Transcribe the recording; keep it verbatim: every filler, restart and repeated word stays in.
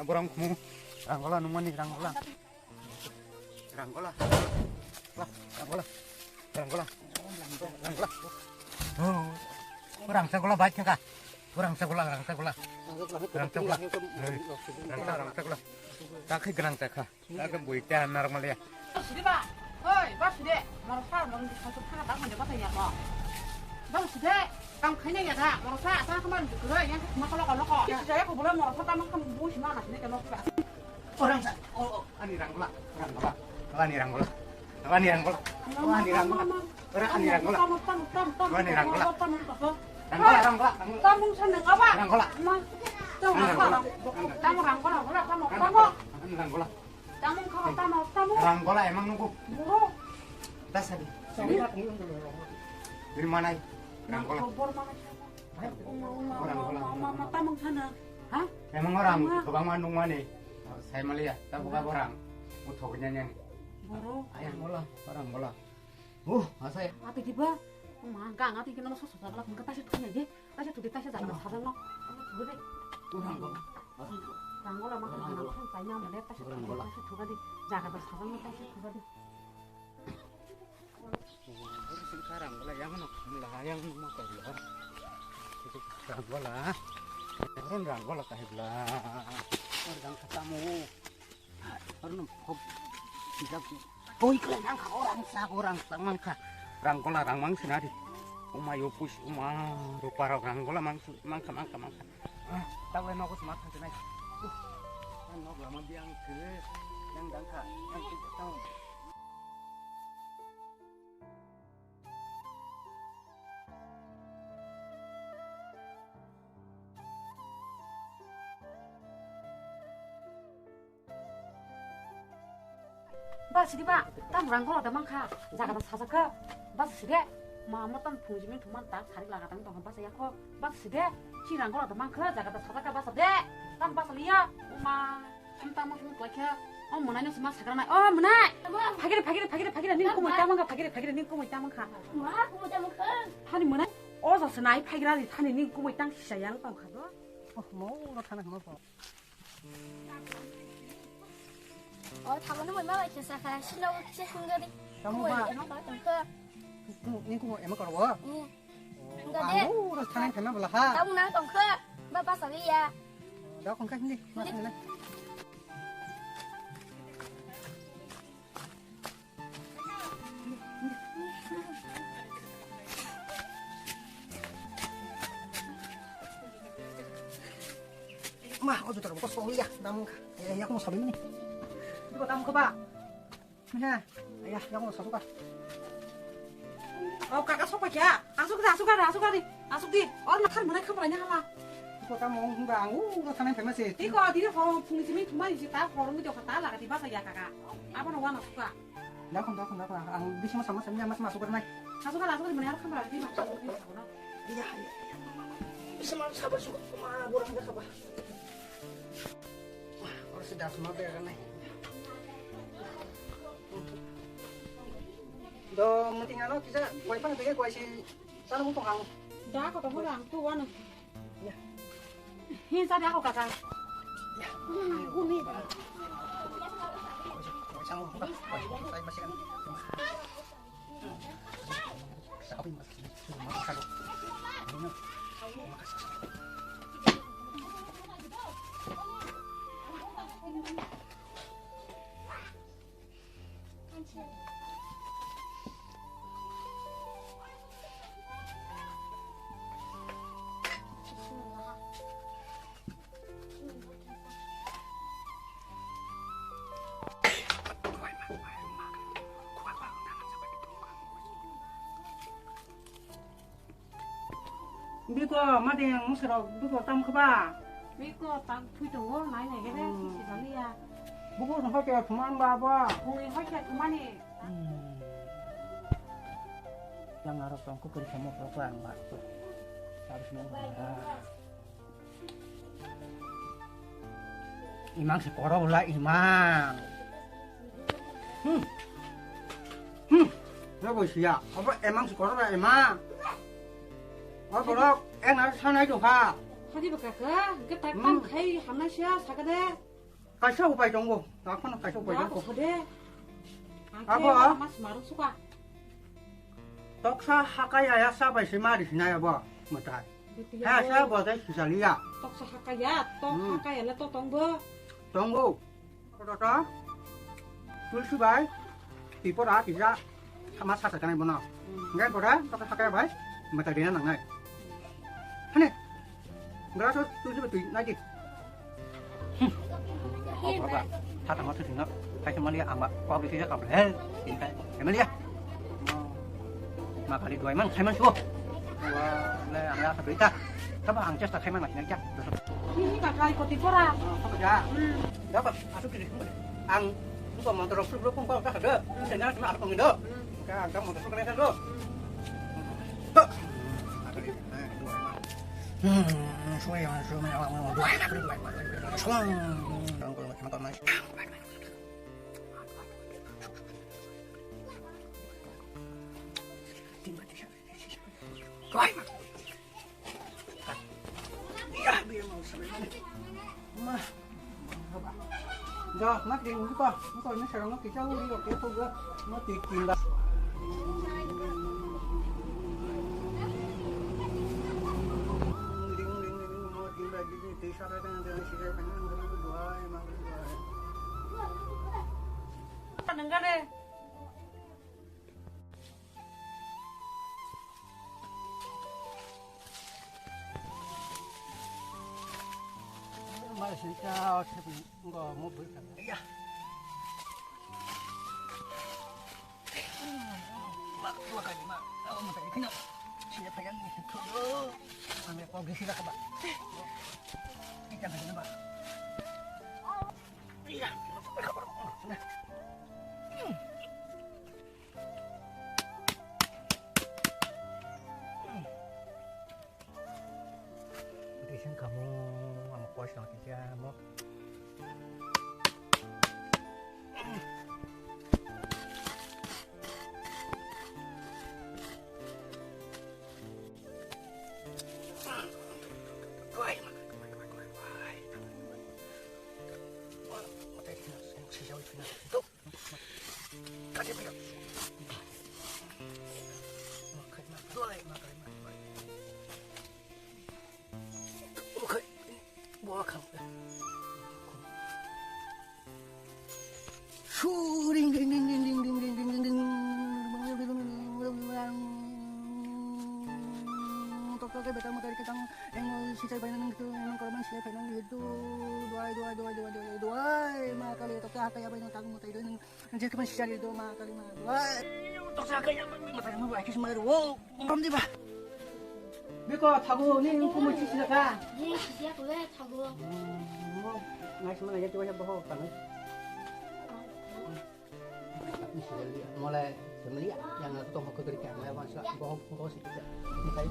Borong khumu. Ranggola nungmani ranggola. Ranggola. Lah, ranggola. Ranggola. Ranggola. Oh. Rangsa gola bai thangka. Rangsa gola, rangsa gola. Rangsa gola. Ranggola, rangsa gola. Takhi ganang takha. Takhi bui ta normal ya. Sudiba. Oi, ba sude. Morsa mong di satu thana tak manja kata ya mo. Ba sude. Kam khaina ya da. Morsa asa khaman dikro yang kuma kolo kolo ko. Saya ko bola morsa tamang kam bui sima na sini kemo. Orang sa, oh, oh, ani ranggola, ranggola, ani ranggola, ani ranggola, ani ranggola, ani ranggola, ani ranggola, ranggola, ranggola, ranggola, ranggola, ranggola, ranggola, ranggola, ranggola, ranggola, ranggola, ranggola, ranggola, emang nunggu. Tasadi. Ini mana? Ranggola. Ranggola. Emang orang kebang mah nungmani. Saya melihat, tak buka orang. Uthok nyanyi. Boro. Ayang bola, orang bola. Uh, asai. Ati diba? Ma, gang ati kena so so la, mungkin tasik thuk ya, tasik thuk di, tasik jaga sajang no. Thuk di. Orang bola. Ranggola mah kan kan sai na male tasik thuk di, tasik thuk di. Jaga sajang no tasik thuk di. Boro sing kha ranggola yang no, la yang no ma ko la. Ranggola. Ron ranggola kahibla. Orang katamu. Arno hop. Sijak. Boi kle nang kha orang sa orang sa mang kha. Ranggola rang mang sinari. Uma yo pus uma rupa rok ranggola mang mang kha mang kha mang kha. Tawle nogo sma thang nai. Nok lama biang ke. Yang dang kha. Yang ke tang. Ba sidi ba, tam rang gola da mangkha, jaga da sajak kha. Ba sidi, ma mo tam phung jimeng thumang tak sari laga tang tong ba sa yakho. Ba sidi, si rang gola da mangkha, jaga da sajak kha ba sa de. Tam ba sa liya, ma. Tamo tamo tamo klaikha. O mwnai no sma sakra nai. O mwnai. Phagiri phagiri phagiri phagiri ning kumui tamang kha phagiri phagiri ning kumui tamang kha. Ma kumui tamang kha. Thani mwnai. O jasa nai phagira di thani ning kumui tang sisa yang tong kha do. Oh mo ro thana hmo ko. O thamo no ma bai khe sakha sino khe hungari. Tamo ba. Kumui tamang kha. Ning kumui ema karo. Ang oro thanai phaima bwla ha. Tabuk nang tongkha, ba basa liya. Da khongkha hindi, ma thangna. Ma, o juta ko so ya, dam ka. Ya, ya, ko sabi ni. Ko dam ko ba. He, ayah, yang mau sasuka. Oh, kakak sok pakai ya? Asuk, asuk ada, asuk ada, asuk di. Oh, nakar mana kamu nanya hala? Iko kamu enggak, uh, udah sana famous sih. Iko, dia kalau fungsi ini cuma di situ, kalau itu kata lah, kata bahasa ya kakak. Apa no wana suka? Dakon, dakon, dakon. Ang bisa sama sama sama masuk pernah. Asuk ada, asuk di mana kamu lagi masuk? Iya, iya. Bisa masuk sabar suka, kuma kurang ada sabar. Oro se das ma bera nai. Do muting ano kisa koi pan tege koi si tan mutung ang. Da ko to mo ang tu wan. Ya. Hin sa da ko kaka. Ya. Kumi. Koi sa mo ba. Koi sa mo ba. Biko, madeng, musarok, biko, tam khaba? Biko, tam thui tongo, nai nai gede, hmm, sisi jaliya. Buku nang hoite thuman ba, ba? Bui hoite thumani. Hmm. Yang arok tong ko kiri samo ko ang ba. Harus nang. Imang si koro bula imang. Hmm. Hmm. Ya bo siya. Apa emang si koro bula imang? Oh, borok, eh, nang sanai dong kha. Tadi bwkha khe, hwnkhe tak Hmm. tang khai hamnai se sakha de. Kaisa upai tongo, takhwno kaisa upai Ya, tongo. Kosode. Ang Abo? Khe mas maruk suka. Toksa hakai aya sa bai se mari sinai abo, mwtai. Bwtwi Ha, abo. Sa bo dai sisaliya. Toksa hakai ya, tok Hmm. hakai ya le to tongbo. Tongo. Kota, tulsi bai, tipora, tija, sama sa sa kanai bono. Hmm. Ngai kota, kota hakai bai, mata dina nangnai. Hane, graso tulsi bai tui nai di. Hmm. Oh, kota, kota mau tuh tinggal, kayak mana ya, ama, kok di sini kabel, hel, ini kan, emang ya. Ma kali duai mang khai man suo. Wa le ang ya sabita. Taba ang chesta khai man na kya. Ini ka kai koti pora. Apa ja? Dapat masuk ke sini. Ang buka motor rok suruh pun kau tak ada. Sendal sama apa ngido. Ka ang motor suruh kena sendal. Hmm, suai yang suai mana awak mau duai nak duai. Suang. Dong kalau macam apa mas. Recent kamu amo koi sa kisa mo. Suring ding ding ding ding ding ding ding ding ding. Tok tok ke beta mata ke tang eng sisai bai nang tu eng korban sisai bai nang itu. Duai duai duai duai duai duai. Ma kali tok ke hakai abai nang tang mata itu nang je keman sisai itu ma kali ma. Duai. Tok ke hakai abai mata nang bai kis mai ro. Rom di ba. Biko thagu ni kumu sisi ka. Ni sisi aku le thagu. Ngai semana ya tuwa ya boho tangai. Mole semeli yang aku tong ko kiri ka mole wansa boho boho sisi. Makai.